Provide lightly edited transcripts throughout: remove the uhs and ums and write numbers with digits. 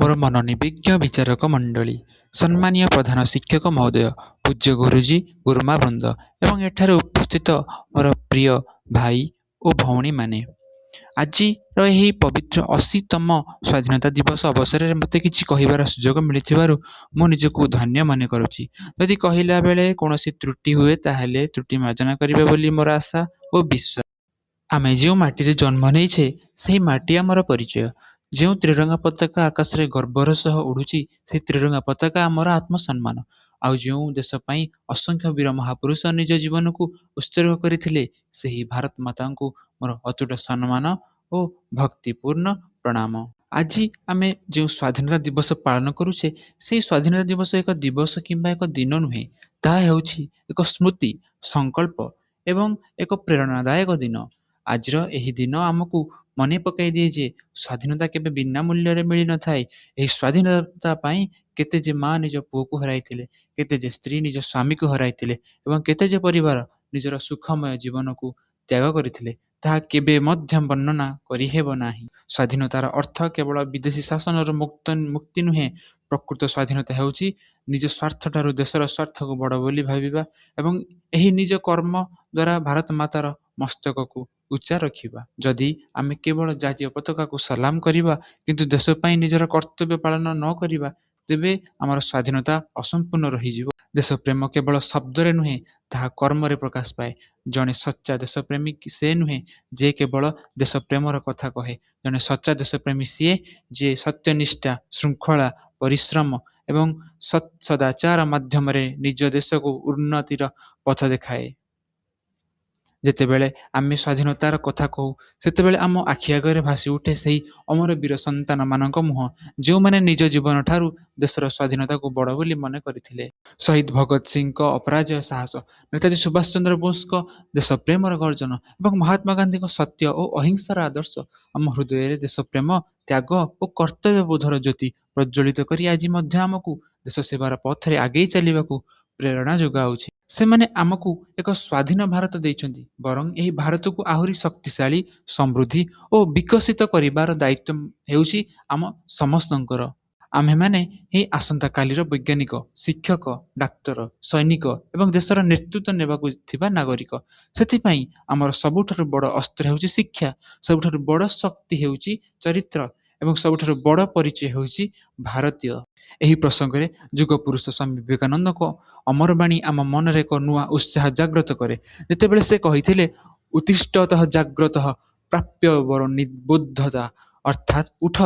ମୋର ମନୋନିବିଜ୍ଞ ବିଚାରକ ମଣ୍ଡଳୀ, ସମ୍ମାନୀୟ ପ୍ରଧାନ ଶିକ୍ଷକ ମହୋଦୟ, ପୂଜ୍ୟ ଗୁରୁଜୀ, ଗୁରୁମା ବୃନ୍ଦ ଏବଂ ଏଠାରେ ଉପସ୍ଥିତ ମୋର ପ୍ରିୟ ଭାଇ ଓ ଭଉଣୀମାନେ, ଆଜିର ଏହି ପବିତ୍ର 80ତମ ସ୍ୱାଧୀନତା ଦିବସ ଅବସରରେ ମୋତେ କିଛି କହିବାର ସୁଯୋଗ ମିଳିଥିବାରୁ ମୁଁ ନିଜକୁ ଧନ୍ୟ ମନେ କରୁଛି। ଯଦି କହିଲା ବେଳେ କୌଣସି ତ୍ରୁଟି ହୁଏ, ତାହେଲେ ତ୍ରୁଟି ମାର୍ଜନା କରିବେ ବୋଲି ମୋର ଆଶା ଓ ବିଶ୍ୱାସ। ଆମେ ଯେଉଁ ମାଟିରେ ଜନ୍ମ ନେଇଛେ, ସେହି ମାଟି ଆମର ପରିଚୟ। ଯେଉଁ ତ୍ରିରଙ୍ଗା ପତାକା ଆକାଶରେ ଗର୍ବର ସହ ଉଡ଼ୁଛି, ସେହି ତ୍ରିରଙ୍ଗା ପତାକା ଆମର ଆତ୍ମସମ୍ମାନ। ଆଉ ଯେଉଁ ଦେଶ ପାଇଁ ଅସଂଖ୍ୟ ବୀର ମହାପୁରୁଷ ନିଜ ଜୀବନକୁ ଉତ୍ସର୍ଗ କରିଥିଲେ, ସେହି ଭାରତ ମାତାଙ୍କୁ ମୋର ଅତୁଟ ସମ୍ମାନ ଓ ଭକ୍ତିପୂର୍ଣ୍ଣ ପ୍ରଣାମ। ଆଜି ଆମେ ଯେଉଁ ସ୍ୱାଧୀନତା ଦିବସ ପାଳନ କରୁଛେ, ସେହି ସ୍ୱାଧୀନତା ଦିବସ ଏକ ଦିବସ କିମ୍ବା ଏକ ଦିନ ନୁହେଁ, ତାହା ହେଉଛି ଏକ ସ୍ମୃତି, ସଂକଳ୍ପ ଏବଂ ଏକ ପ୍ରେରଣାଦାୟକ ଦିନ। ଆଜିର ଏହି ଦିନ ଆମକୁ ମନେ ପକାଇ ଦିଏ ଯେ ସ୍ୱାଧୀନତା କେବେ ବିନା ମୂଲ୍ୟରେ ମିଳିନଥାଏ। ଏହି ସ୍ୱାଧୀନତା ପାଇଁ କେତେ ଯେ ମା ନିଜ ପୁଅକୁ ହରାଇଥିଲେ, କେତେ ଯେ ସ୍ତ୍ରୀ ନିଜ ସ୍ୱାମୀକୁ ହରାଇଥିଲେ ଏବଂ କେତେ ଯେ ପରିବାର ନିଜର ସୁଖମୟ ଜୀବନକୁ ତ୍ୟାଗ କରିଥିଲେ, ତାହା କେବେ ମଧ୍ୟ ବର୍ଣ୍ଣନା କରିହେବ ନାହିଁ। ସ୍ୱାଧୀନତାର ଅର୍ଥ କେବଳ ବିଦେଶୀ ଶାସନରୁ ମୁକ୍ତି ନୁହେଁ। ପ୍ରକୃତ ସ୍ୱାଧୀନତା ହେଉଛି ନିଜ ସ୍ୱାର୍ଥଠାରୁ ଦେଶର ସ୍ୱାର୍ଥକୁ ବଡ଼ ବୋଲି ଭାବିବା ଏବଂ ଏହି ନିଜ କର୍ମ ଦ୍ୱାରା ଭାରତ ମାତାର ମସ୍ତକକୁ ଉଚ୍ଚା ରଖିବା। ଯଦି ଆମେ କେବଳ ଜାତୀୟ ପତାକାକୁ ସଲାମ କରିବା, କିନ୍ତୁ ଦେଶ ପାଇଁ ନିଜର କର୍ତ୍ତବ୍ୟ ପାଳନ ନ କରିବା, ତେବେ ଆମର ସ୍ୱାଧୀନତା ଅସମ୍ପୂର୍ଣ୍ଣ ରହିଯିବ। ଦେଶପ୍ରେମ କେବଳ ଶବ୍ଦରେ ନୁହେଁ, ତାହା କର୍ମରେ ପ୍ରକାଶ ପାଏ। ଜଣେ ସଚ୍ଚା ଦେଶପ୍ରେମୀ ସେ ନୁହେଁ ଯେ କେବଳ ଦେଶପ୍ରେମର କଥା କହେ। ଜଣେ ସଚ୍ଚା ଦେଶପ୍ରେମୀ ସିଏ ଯିଏ ସତ୍ୟନିଷ୍ଠା, ଶୃଙ୍ଖଳା, ପରିଶ୍ରମ ଏବଂ ସଦାଚାର ମାଧ୍ୟମରେ ନିଜ ଦେଶକୁ ଉନ୍ନତିର ପଥ ଦେଖାଏ। ଯେତେବେଳେ ଆମେ ସ୍ୱାଧୀନତାର କଥା କହୁ, ସେତେବେଳେ ଆମ ଆଖି ଆଗରେ ଭାସି ଉଠେ ସେହି ଅମର ବୀର ସନ୍ତାନମାନଙ୍କ ମୁହଁ, ଯେଉଁମାନେ ନିଜ ଜୀବନଠାରୁ ଦେଶର ସ୍ୱାଧୀନତାକୁ ବଡ଼ ବୋଲି ମନେ କରିଥିଲେ। ଶହୀଦ ଭଗତ ସିଂଙ୍କ ଅପରାଜୟ ସାହସ, ନେତାଜୀ ସୁଭାଷ ଚନ୍ଦ୍ର ବୋଷଙ୍କ ଦେଶପ୍ରେମର ଗର୍ଜନ ଏବଂ ମହାତ୍ମା ଗାନ୍ଧୀଙ୍କ ସତ୍ୟ ଓ ଅହିଂସାର ଆଦର୍ଶ ଆମ ହୃଦୟରେ ଦେଶପ୍ରେମ, ତ୍ୟାଗ ଓ କର୍ତ୍ତବ୍ୟବୋଧର ଜ୍ୟୋତି ପ୍ରଜ୍ୱଳିତ କରି ଆଜି ମଧ୍ୟ ଆମକୁ ଦେଶ ସେବାର ପଥରେ ଆଗେଇ ଚାଲିବାକୁ ପ୍ରେରଣା ଯୋଗାଉଛି। ସେମାନେ ଆମକୁ ଏକ ସ୍ୱାଧୀନ ଭାରତ ଦେଇଛନ୍ତି, ବରଂ ଏହି ଭାରତକୁ ଆହୁରି ଶକ୍ତିଶାଳୀ, ସମୃଦ୍ଧି ଓ ବିକଶିତ କରିବାର ଦାୟିତ୍ୱ ହେଉଛି ଆମ ସମସ୍ତଙ୍କର। ଆମ୍ଭେମାନେ ହିଁ ଆସନ୍ତାକାଲିର ବୈଜ୍ଞାନିକ, ଶିକ୍ଷକ, ଡାକ୍ତର, ସୈନିକ ଏବଂ ଦେଶର ନେତୃତ୍ୱ ନେବାକୁ ଥିବା ନାଗରିକ। ସେଥିପାଇଁ ଆମର ସବୁଠାରୁ ବଡ଼ ଅସ୍ତ୍ର ହେଉଛି ଶିକ୍ଷା, ସବୁଠାରୁ ବଡ଼ ଶକ୍ତି ହେଉଛି ଚରିତ୍ର ଏବଂ ସବୁଠାରୁ ବଡ଼ ପରିଚୟ ହେଉଛି ଭାରତୀୟ। ଏହି ପ୍ରସଙ୍ଗରେ ଯୁଗପୁରୁଷ ସ୍ୱାମୀ ବିବେକାନନ୍ଦଙ୍କ ଅମର ବାଣୀ ଆମ ମନରେ ଏକ ନୂଆ ଉତ୍ସାହ ଜାଗ୍ରତ କରେ, ଯେତେବେଳେ ସେ କହିଥିଲେ, ଉତ୍ତିଷ୍ଠତଃ ଜାଗ୍ରତଃ ପ୍ରାପ୍ୟ ବର ନିବୋଧତା, ଅର୍ଥାତ୍ ଉଠ,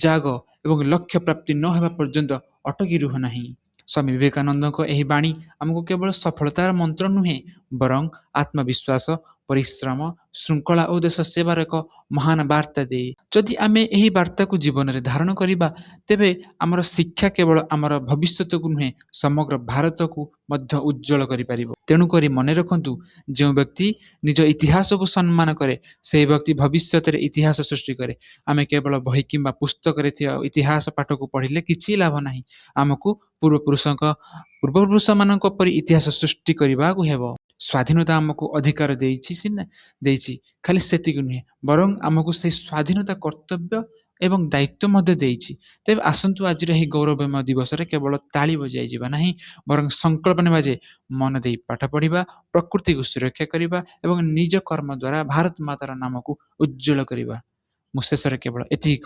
ଜାଗ ଏବଂ ଲକ୍ଷ୍ୟ ପ୍ରାପ୍ତି ନ ହେବା ପର୍ଯ୍ୟନ୍ତ ଅଟକି ରୁହ ନାହିଁ। ସ୍ୱାମୀ ବିବେକାନନ୍ଦଙ୍କ ଏହି ବାଣୀ ଆମକୁ କେବଳ ସଫଳତାର ମନ୍ତ୍ର ନୁହେଁ, ବରଂ ଆତ୍ମବିଶ୍ୱାସ, ପରିଶ୍ରମ, ଶୃଙ୍ଖଳା ଓ ଦେଶ ସେବାର ଏକ ମହାନ ବାର୍ତ୍ତା ଦିଏ। ଯଦି ଆମେ ଏହି ବାର୍ତ୍ତାକୁ ଜୀବନରେ ଧାରଣ କରିବା, ତେବେ ଆମର ଶିକ୍ଷା କେବଳ ଆମର ଭବିଷ୍ୟତକୁ ନୁହେଁ, ସମଗ୍ର ଭାରତକୁ ମଧ୍ୟ ଉଜ୍ଜ୍ୱଳ କରିପାରିବ। ତେଣୁକରି ମନେ ରଖନ୍ତୁ, ଯେଉଁ ବ୍ୟକ୍ତି ନିଜ ଇତିହାସକୁ ସମ୍ମାନ କରେ, ସେହି ବ୍ୟକ୍ତି ଭବିଷ୍ୟତରେ ଇତିହାସ ସୃଷ୍ଟି କରେ। ଆମେ କେବଳ ବହି କିମ୍ବା ପୁସ୍ତକରେ ଥିବା ଇତିହାସ ପାଠକୁ ପଢ଼ିଲେ କିଛି ଲାଭ ନାହିଁ। ଆମକୁ ପୂର୍ବପୁରୁଷମାନଙ୍କ ପରି ଇତିହାସ ସୃଷ୍ଟି କରିବାକୁ ହେବ। ସ୍ୱାଧୀନତା ଆମକୁ ଅଧିକାର ଦେଇଛି ସିନା ଦେଇଛି, ଖାଲି ସେତିକି ନୁହେଁ, ବରଂ ଆମକୁ ସେହି ସ୍ୱାଧୀନତା କର୍ତ୍ତବ୍ୟ ଏବଂ ଦାୟିତ୍ୱ ମଧ୍ୟ ଦେଇଛି। ତେବେ ଆସନ୍ତୁ, ଆଜିର ଏହି ଗୌରବମୟ ଦିବସରେ କେବଳ ତାଳି ବଜାଇଯିବା ନାହିଁ, ବରଂ ସଂକଳ୍ପ ନେବା ଯେ ମନ ଦେଇ ପାଠ ପଢ଼ିବା, ପ୍ରକୃତିକୁ ସୁରକ୍ଷା କରିବା ଏବଂ ନିଜ କର୍ମ ଦ୍ୱାରା ଭାରତ ମାତାର ନାମକୁ ଉଜ୍ଜ୍ୱଳ କରିବା। ମୁଁ ଶେଷରେ କେବଳ ଏତିକି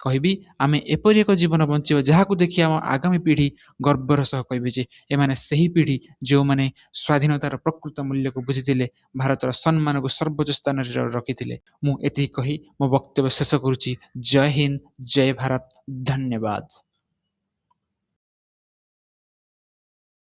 କହିବି, ଆମେ ଏପରି ଏକ ଜୀବନ ବଞ୍ଚିବା ଯାହାକୁ ଦେଖି ଆମ ଆଗାମୀ ପିଢ଼ି ଗର୍ବର ସହ କହିବେ ଯେ ଏମାନେ ସେହି ପିଢ଼ି ଯେଉଁମାନେ ସ୍ୱାଧୀନତାର ପ୍ରକୃତ ମୂଲ୍ୟକୁ ବୁଝିଥିଲେ, ଭାରତର ସମ୍ମାନକୁ ସର୍ବୋଚ୍ଚ ସ୍ଥାନରେ ରଖିଥିଲେ। ମୁଁ ଏତିକି କହି ମୋ ବକ୍ତବ୍ୟ ଶେଷ କରୁଛି। ଜୟ ହିନ୍ଦ, ଜୟ ଭାରତ, ଧନ୍ୟବାଦ।